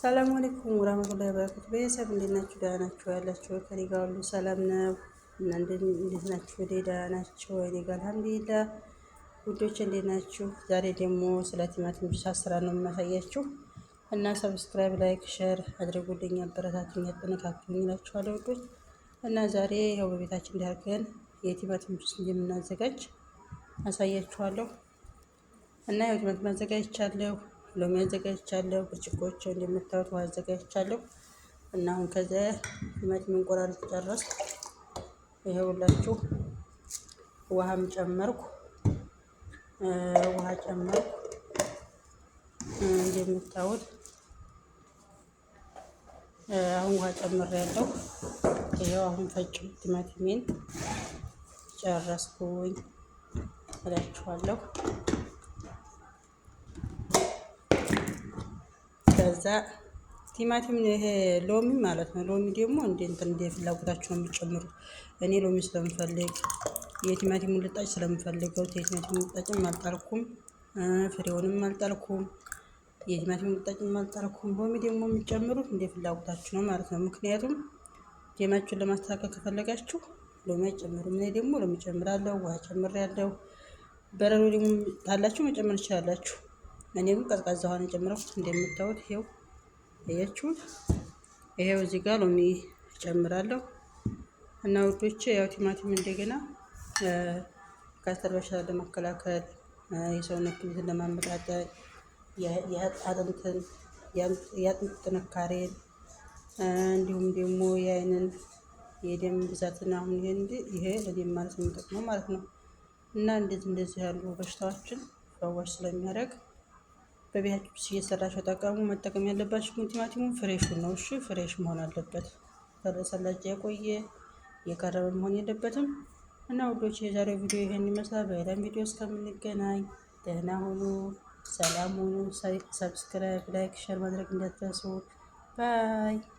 ሰላም አለይኩም ወራህመቱላሂ ወበረካቱ። ቤተሰብ እንዴት ናችሁ? ደህና ናችሁ ያላችሁ? ከእኔ ጋር ሁሉ ሰላም ነው። እናንተ እንዴት ናችሁ? ደህና ናችሁ? እኔ ጋር አልሐምዱሊላህ። ውዶች እንዴት ናችሁ? ዛሬ ደግሞ ስለ ቲማቲም ጁስ አሰራር ነው የማሳያችሁ እና subscribe፣ like፣ share አድርጉልኝ፣ አበረታቱኝ፣ አጠነካክሩኝ እላችኋለሁ ውዶች። እና ዛሬ ያው በቤታችን እንዲያርገን የቲማቲም ጁስ እንደምናዘጋጅ አሳያችኋለሁ። እና ያው ቲማቲም አዘጋጅቻለሁ፣ ሎሚ አዘጋጅቻለሁ፣ ብርጭቆዎች እንደምታዩት ውሃ አዘጋጅቻለሁ። እና አሁን ከዚያ ቲማቲም እንቆራርጥ ጨረስኩ። ይኸውላችሁ ውሃም ጨመርኩ፣ ውሃ ጨመርኩ እንደምታዩት አሁን ውሃ ጨምሬያለሁ። ይኸው አሁን ፈጭ ቲማቲሜን ጨረስኩኝ እላችኋለሁ። ከዛ ቲማቲም ይሄ ሎሚ ማለት ነው። ሎሚ ደግሞ እንደ እንትን እንደ ፍላጎታችሁ ነው የምትጨምሩት። እኔ ሎሚ ስለምፈልግ የቲማቲሙን ልጣጭ ስለምፈልገው የቲማቲሙን ልጣጭም አልጣልኩም፣ ፍሬውንም አልጣልኩም፣ የቲማቲሙን ልጣጭም አልጣልኩም። ሎሚ ደግሞ የምትጨምሩት እንደ ፍላጎታችሁ ነው ማለት ነው። ምክንያቱም ጌማችሁን ለማስተካከል ከፈለጋችሁ ሎሚ አይጨምሩም። እኔ ደግሞ ሎሚ ጨምራለሁ፣ ውሃ ጨምሬያለሁ። በረዶ ደግሞ ታላችሁ መጨመር ትችላላችሁ። እኔ ግን ቀዝቃዛ ውሃ ነው የጨመርኩት። እንደምታዩት ይሄው አያችሁት። ይሄው እዚህ ጋር ሎሚ እጨምራለሁ እና ውዶቼ ያው ቲማቲም እንደገና ካንሰር በሽታ ለመከላከል፣ የሰውነት ክብደትን ለማመጣጠን፣ የአጥንትን የአጥንት ጥንካሬን፣ እንዲሁም ደግሞ የአይንን የደም ብዛትን፣ አሁን ይሄ ለደም ማለት ነው የሚጠቅመው ማለት ነው። እና እንደዚህ እንደዚህ ያሉ በሽታዎችን ፈዋሽ ስለሚያደርግ በቤታችሁ እየሰራችሁ ተጠቀሙ። መጠቀም ያለባችሁ ግን ቲማቲሙን fresh ኡን ነው። እሺ fresh መሆን አለበት። ተሰላጀ የቆየ የቀረበ መሆን የለበትም። እና ውዶች የዛሬው ቪዲዮ ይሄን ይመስላል። በሌላም ቪዲዮ እስከምንገናኝ ደህና ሁኑ፣ ሰላም ሁኑ። subscribe፣ like፣ share ማድረግ እንዳትረሱ። Bye።